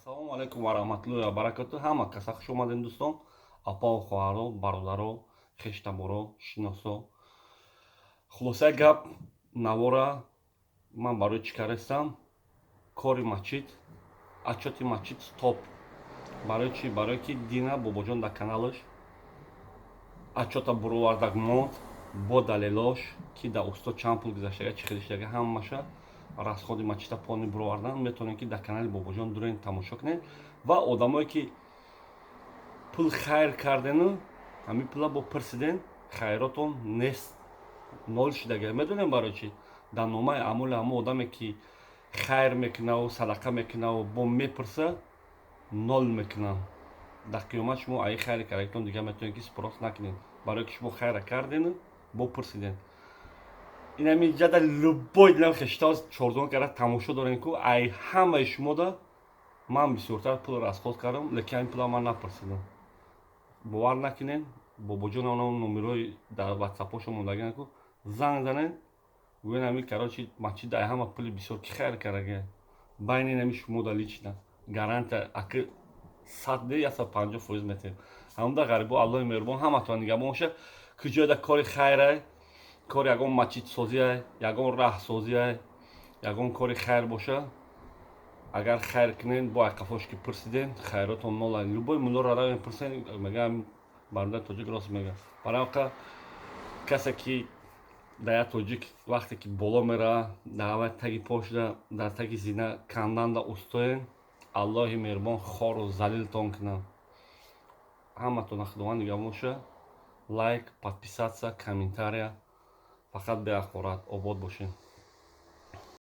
Ассалому алайкум ва раҳматуллоҳи ва баракату. Ҳама каса хуш омадем, дӯстон, апаву хоҳаро, бародаро, хештаборо, шиносо. Хулосаи гап, навора ман барои чӣ кардастам? Кори масҷид, отчёти масҷид стоп. Барои чӣ? Барое ки дина Бобоҷон дар каналаш отчёта буровардак монд бо далелош, ки дар устод чанд пул гузаштага, чӣ хелиштага, ҳамаша расходи масҷида полный буровардан. Метавонед, ки дар канали Бобоҷон дурен, тамошо кунед. Ва одамое ки пул хайр кардену ҳамин пула бо пурсиден, хайротон нест, нол шидага. Медонем барои чӣ? Дар номаи аъмоли ҳамон одаме ки хайр мекунаву садақа мекунаву бо мепурса, нол мекунам. Дар қиёмат шумо аи хайри кардагитон дигар метавонед, ки спрос накунед, барое ки шумо хайра кардену бо пурсиден. Инами ҷада любой дилам хештао чордон карда тамошо дорем ку, ай ҳамаи шумода ман бисёртар пул расход кардам, лекин ҳамин пула ман напурсидам. Бовар накунед, Бобоҷон номерои дар ватсапошо мондагиан ку, занг занед, гӯен ҳами, короче, масҷид ай ҳама пули бисёр ки хайр кардага байни нами шумода, лично гарантия аки 100 де 150% метем. Ҳамда ғарибо, Аллоҳи меҳрубон ҳаматон нигаҳбон боша. Куҷояда кори хайрай, кори ягон масҷидсозиай, ягон раҳсозиай, ягон кори хайр боша, агар хайр кунед, бо айқафош ки пурсиден, хайротон нола. Любой муллоро равем, пурсен, мегам бародар тоҷик рост мега. Барои касе ки дар як тоҷик вақте ки боло мера, дар аввал таги пошда, дар таги зина канданда устоен, Аллоҳи меҳрубон хору залилтон кунад. Ҳаматона Худованд нигаҳбон боша. Лайк, подписаться, комментария, фақат беақорат. Обод бошед.